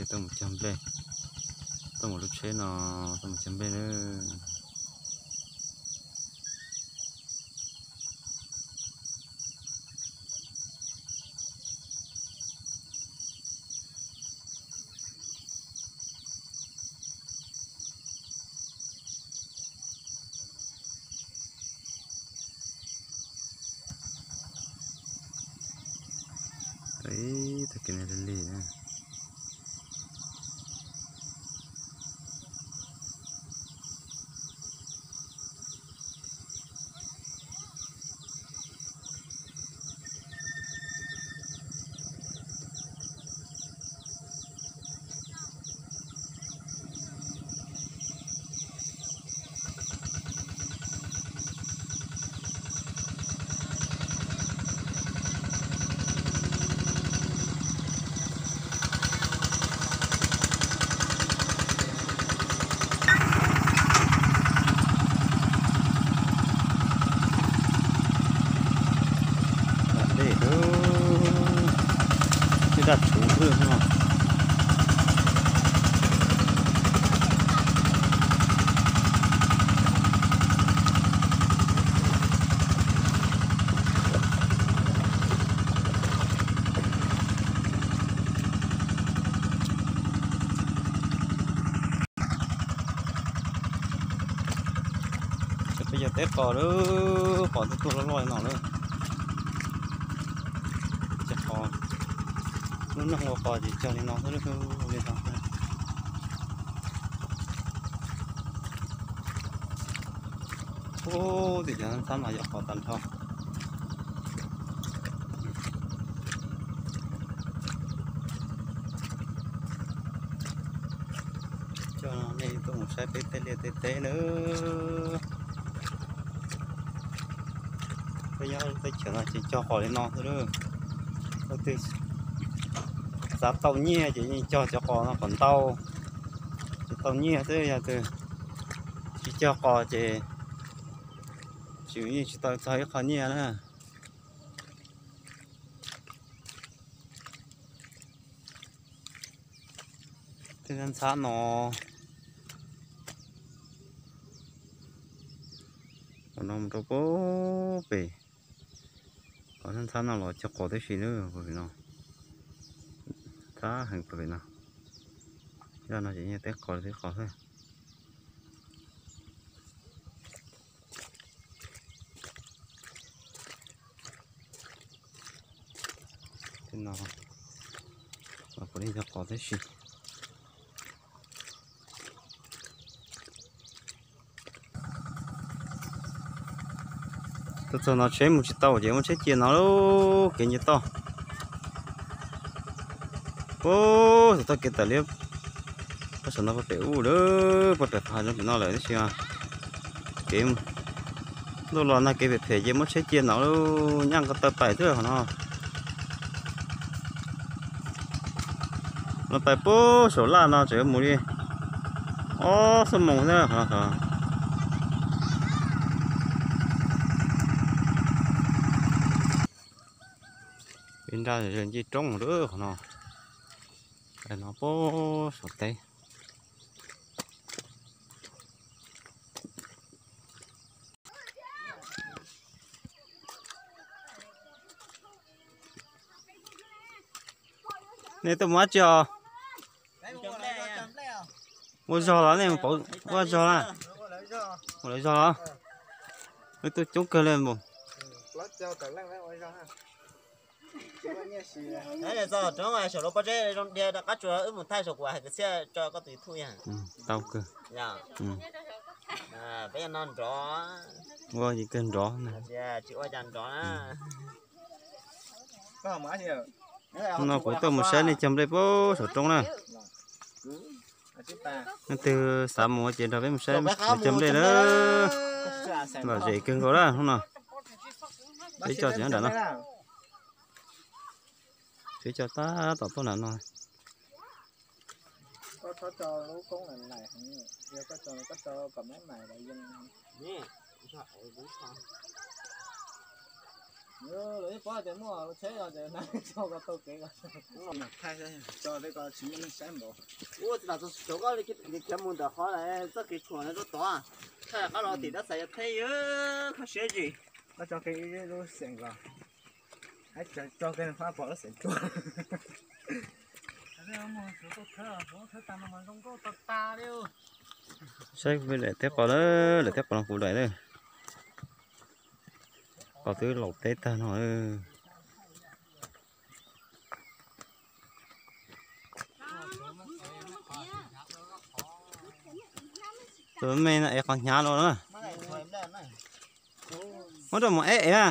Tuaj mus cog nplej, tuaj mus lub tsheb no, tuaj mus cog nplej na. Tag kis no lig lig na. Dej, ib daj tsuv xwb no. Peb yog teb qos lawm, qos tuaj tuaj loj loj li no lawm. Ces qos, lub neej ua qos ces cog li no xwb li no. Ub, tim cov ntxhab mas yog qos tag nrho. Coj nej tuaj mus saib peb tej liaj tej teb nawb. Peb nyob teb chaws no ces cog qos li no xwb. Leej twg xav tau nyiaj ces yeej cog cov qos no kom ntau, ces tau nyiaj xwb. Yog tus tsis cog qos ces tsis, yeej tsis tau txog ib qho nyiaj na. Tej ntxhab no, qhov no mus rau pem, qhov ntxhab no los cog qos tib si na, pem no. Ntxhab heev pem no. Zaj no ces yog teb qos teb qos xwb. Tej no los puav leej cog qos tib si. Tuaj txog no tsheb mus tsis tau ces muab tsheb cia no lauj, kev nce toj. Puag txog tog kev tawm liab, puag saum no puag pem ub lawm, puag pem qhov no pem no lawm tib si. Kev ntuj los nag kev phem phem ces muab tsheb cia no lauj, nyaj nqa taw pais xwb qhov no. Los pais puag saum laj no tseem mus li ob xuab moos xwb qhov no. Peb nraj ncej roob lawm qhov no, no puag saum teb. Nej tuaj mus dab tsi os? Ua zog los nej mus pauv ua zog na? Ua lawv zog los? Nej tuaj coob kawg li mus. Txog roob saum lub pob zeb zoo dhia rov qab tsuas wb mus thaij saum kuv hais kwv txhiaj tso koj tus YouTube. Tau kawg. Peb no nrov. Ua kawg nrov na. Tsis ua cas nrov na. No kuv tuaj mus saib nej cog nplej puag saum roob na. Leej twg xav mus ces nrog peb mus saib nej cog nplej na. Lom zem kawg nkaus na hnub no. Peb cog tsis nyob nram no. Peb cog tab tom tuaj nram no. Lawv yeej paub tias muaj tsheb os, ces nab tso ko taug kev ko. Tso li ko tsis muaj neeg saib npaum. Ua tsis tas txog cov koj li khiav mus ntawm qhov txoj kev tshuam no tuaj tod, thaij qab los tim dab xav yog theb yog kho siab zim. Koj tso kiag ib lub xeem ko, tso kiag fab pom lub xeem tuaj. Saib daim teb qos na, daim teb qos no kuv daim na. Qos twb laus teb tag no. Tus me no es qhov hnyav los na. Muab rau mus eb eb na.